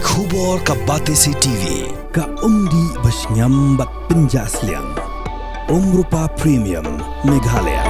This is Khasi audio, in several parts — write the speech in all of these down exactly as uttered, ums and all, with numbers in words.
Khubor ka Batesi T V, ka umdih ba shngiam bad pynjah sliang. Umrupa Premium, Meghalaya.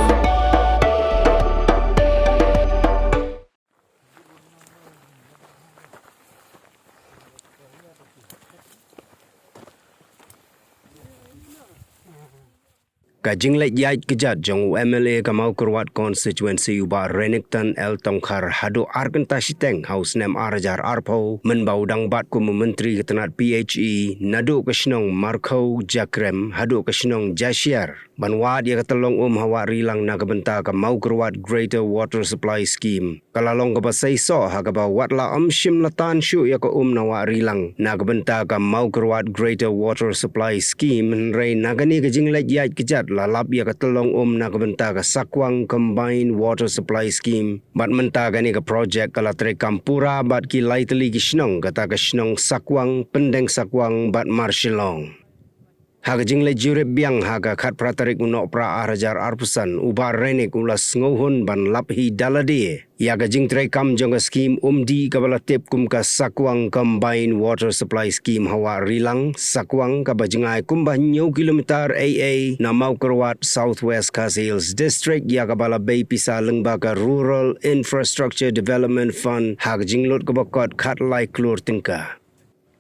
Ka jingleit ïaid kjat jong u M L A ka Mawkyrwat Constituency u Bah Renikton L Tongkhar haduh ar kynta shiteng ha u snem ar hajar arphew, mynba u dang bat kum u Myntri ka tnat P H E, naduh ka shnong Markhew Jakrem haduh ka shnong Jashiar, ban wad ïa ka tyllong um ha Wah Rilang na ka bynta ka Mawkyrwat Greater Water Supply Scheme. Ka la long kaba seisoh ha kaba wat la ym shym la tan shuh ïa ka um na Wah Rilang na ka bynta ka Mawkyrwat Greater Water Supply Scheme, hynrei na kane ka jingleit ïaid kjat la lap ïa ka tyllong um na ka bynta ka Sakwang Combined Water Supply Scheme. Bad mynta kane ka projek ka la treikam pura bad ki lai tylli ki shnong, kata ka shnong Sakwang, Pyndensakwang bad Marshillong. Ha ka jingleit jurip biang ha ka khatphra tarik u Nohprah ar hajar arphew san, u Bah Renik u la sngewhun ban lap hi da lade ïa ka jingtreikam jong ka skhim umdih kaba la tip kum ka Sakwang Combined Water Supply Scheme ha Wah Rilang, Sakwang, kaba jngai kumba hynñiew kilometer ei ei na Mawkyrwat, South West Khasi Hills District, ïa kaba la bei pisa lyngba ka Rural Infrastructure Development Fund ha ka jinglut kaba kot khatlai klur tyngka.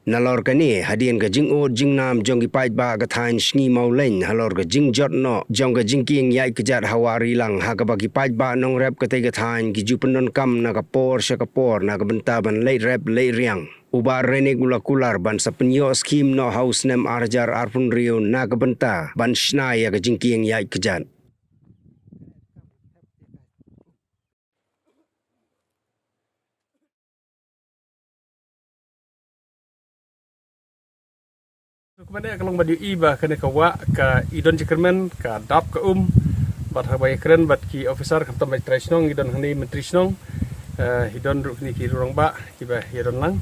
Nalor kane, hadien ka jingud jingnam jong ki paidbah ka thaiñ Sngi Mawlein halor ka jingjot noh jong ka jingkieng ïaid kjat ha Wah Rilang, ha kaba ki paidbah nongrep katei ka thaiñ ki ju pyndonkam na ka por sha ka por na ka bynta ban leit rep leit riang, u Bah Renik u la kular ban sa pynïoh skhim noh ha u snem ar hajar arphew hynriew na ka bynta ban shna ïa ka jingkieng ïaid kjat. Kumne ka long bad ïohi ba kane ka wah ka i don jingkyrmen, ka dap ka um, bad haba ïakren bad ki officer khamtam bad trai shnong, i don hangne myntri shnong, eh, i don ruh kine ki rangbah kiba ïa don lang.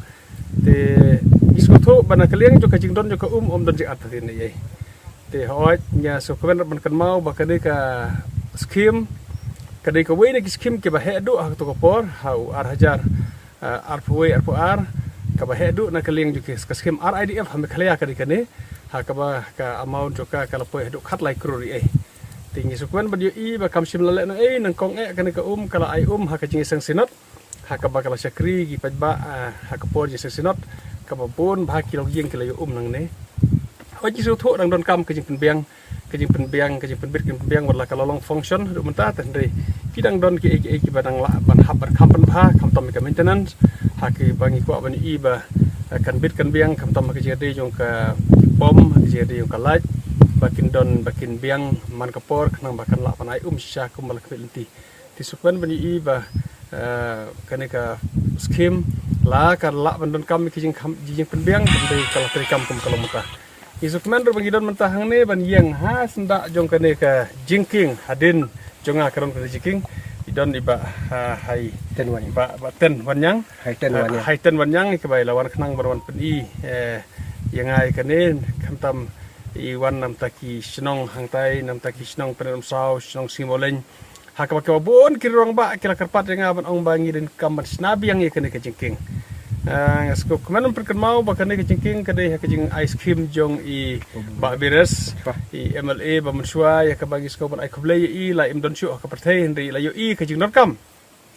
Te ngi sngewthuh ba na ka liang jong ka jingdon jong ka um, ym don jingartatien ei ei. Te hooid, nga sngewkmen ban kynmaw ba kane ka skhim ka dei kawei na ki skhim kiba heh duh ha kato ka por, ha u ar hajar, eh, arphew wei arphew ar, kaba heh duh na ka liang jong ki, ka skhim R I D F ha Meghalaya ka dei kane, ha kaba ka amount jong ka ka la poi haduh khatlai klur ei ei. Te ngi sngewkmen bad ïohi ba kam shym la leh noh ei, nyngkong eh kane ka um ka la ai um ha ka jingïaseng synod, ha kaba ka la shakri ki paidbah, ah, ha ka por jingïaseng synod, kaba bun bha ki longïing ki la ïoh um nangne. Hooid, ngi sngewthuh dang donkam ka jingpynbiang, ka jingpynbiang, ka jingpynbit, ka jingpynbiang, wat la ka la long function haduh mynta, te hynrei phi dang don kiei kiei kiba dang lah ban hap ban kham pynbha, khamtam ka maintenance, ha kaba ngi kwah ban ïohi ba, eh, kan bit kan biang, khamtam ha ka jingïadei jong ka pom, ha ka jingïadei jong ka light, ba kin don, ba kin biang man ka por, khnang ba kan lah ban ai um shisha kumba la khmih lynti. Te sngewkmen ban ïohi ba, eh, kane ka skhim la ka lah ban donkam ki jingkham, ki jingpynbiang, ban dei ka la treikam kum ka long mynta. Ngi sngewkmen ruh ba ngi don mynta hangne ban ïeng ha syndah jong kane ka jingkieng, hadien jong nga ka don kane jingkieng, i don i Bah, ha, Hai Ten Wan. Bah, Bah Ten Wanniang. Hai Ten Wanniang. Hai Ten Wanniang, i kaba i la wan khnang ban wan pyni, eh, ïa nga ïa kane, khamtam i wan namta ki shnong hangtai, namta ki shnong Pyndenumsaw, shnong Sngi Mawlein, ha kaba kiba bun ki rangbah ki la kyrpad ïa nga ban ong ba ngi donkam ban shna biang ïa kane ka jingkieng. Ah, nga sngewkmen ban pynkynmaw ba kane ka jingkieng ka dei ha ka jingai skhim jong i Bah Bires, i M L A ba mynshuwa, ïa kaba ngi sngew ban ai khublei ïa i, la im don shuh ha ka pyrthei, hynrei la ïohi ka jingdonkam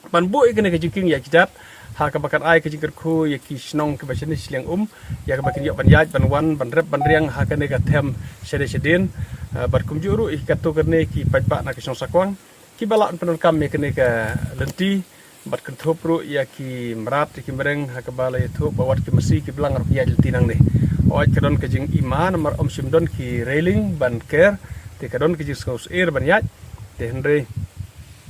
ban buh ïa kane ka jingkieng ïaid kjat, ha kaba kan ai ka jingkyrkhu ïa ki shnong kiba shane shiliang um, ïa kaba kin ïoh ban ïaid, ban wan, ban rep, ban riang ha kane ka them shane shadien, eh, bad kumjuh ruh ïa katto katne ki paidbah na ka shnong Sakwang kiba lah ban pyndonkam ïa kane ka lynti, bad kynthup ruh ïa ki mrad, ïa ki mreng, ha kaba la ïathuh ba wat ki masi ki blang ruh ki ïaid lynti nangne. Hooid, ka don ka jingima namar ym shym don ki railing ban ker, te ka don ka jingsngew syier ban ïaid. Te hynrei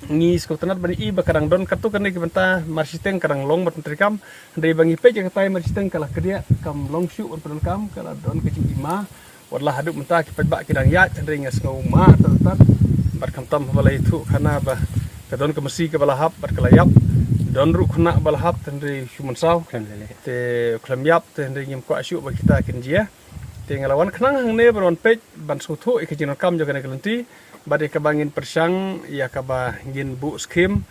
ngi sngewtynnat ban ïohi ba ka dang don katto katne ki bynta, mar shiteng ka dang long ban treikam, hynrei ba ngi peit ïa katai, mar shiteng ka la kdiah, kam long shuh ban pyndonkam, ka la don ka jingima. Wat la haduh mynta ki paidbah ki dang ïaid, hynrei nga sngew ma tad tad. Bad khamtam haba la ïathuh khana ba ka don ka masi kaba la hap bad ka la ïap, don ruh khynnah ba la hap, hynrei shu mynsaw. Khlem leh. Te khlem ïap, te hynrei ngim kwah shuh ba kita kin jia. Te nga la wan khnang hangne ban wan peit, ban sngewthuh ïa ka jingdonkam jong kane ka lynti, bad ïa kaba ngin pyrshang ïa kaba ngin buh skhim.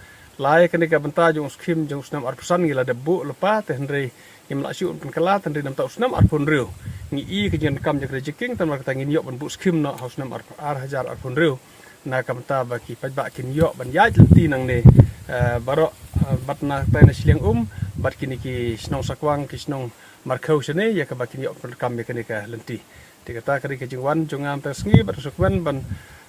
La ïa kane ka bynta jong u skhim jong u snem arphew san ngi la dep buh lypa, te hynrei Ngim lah shuh ban kylla, hynrei namar u snem arphew hynriew ngi i ka jingdonkam jong ka Ri Jiking, te namar kata ngin ïoh ban buh skim noh ha u snem ar, ar hajar arphew hynriew. Na ka bynta ba ki paidbah kin ïoh ban ïaid lynti nangne, eh, baroh, eh, bad na kata na shiliang um, bad kine ki shnong Sakwang, ki shnong markhew shane, ïa kaba kin ïoh pyndonkam ïa kane ka lynti. Te kata ka dei ka jingwan jong nga mynta ka sngi, bad nga sngewkmen ban,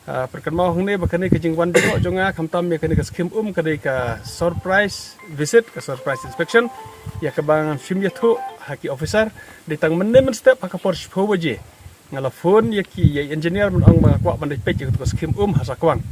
ah, pynkynmaw hangne ba kane ka jingwan jngoh jong nga khamtam ïa kane ka skim um ka dei ka surprise visit, ka surprise inspection, ïa kaba ngam shym ïathuh ha ki officer. Dei tang mynne mynstep ha ka por shiphew baje nga la phone ïa ki, ïa i engineer ban ong ba nga kwah ban leit peit ïa katu ka skim um ha Sakwang.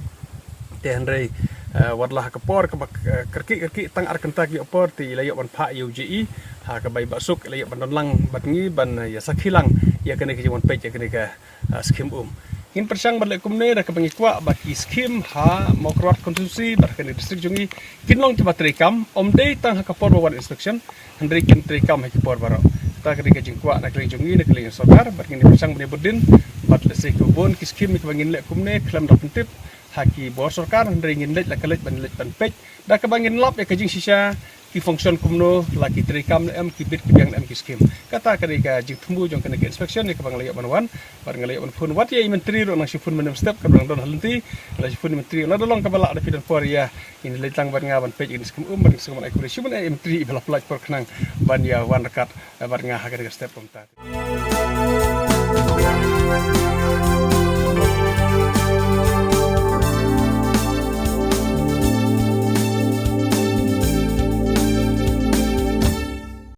Te hynrei, eh, wat la ha ka por kaba, eh, kyrkieh kyrkieh tang ar kynta ki por, te i la ïoh ban phah ïa u J E ha kaba i Bah Suk i la ïoh ban don lang bad ngi ban, eh, ïa sakhi lang ïa kane ka jingwan peit ïa kane ka, eh, skim um. Ngin pyrshang ban leh kumne da kaba ngi kwah ba ki skim ha Mawkyrwat constituency bad ha kane district jong ngi kin long kiba treikam, ym dei tang ha ka por ba wan inspection, hynrei kin treikam ha ki por baroh. Kata ka dei ka jingkwah na ka liang jong ngi, na ka liang sorkar, bad ngin pyrshang ban ïa bud dien, bad lehse kiba bun ki skim kiba ngin leh kumne khlem da pyntip ha ki bor sorkar, hynrei ngin leit la ka leit ban leit ban peit da kaba ngin lap ïa ka jingshisha, ki function kumno, la ki treikam ne em, ki bit ki biang ne em ki skim. Kata ka dei ka jingthmu jong kane ka inspection ïa kaba nga la ïoh ban wan, bad nga la ïoh ban phone wat ïa i Myntri ruh, nang shu phone mynne mynstep kaba nang don ha lynti, la shu phone i Myntri, lada long kaba lah da phi don por ïa, ngin leit lang bad nga ban peit ïa kane ka skim um, bad nga shu ban ai khublei shibun ïa i Myntri iba la pynlait por khnang ban ïa wan ryngkat, eh, bad nga ha kane ka step kumta.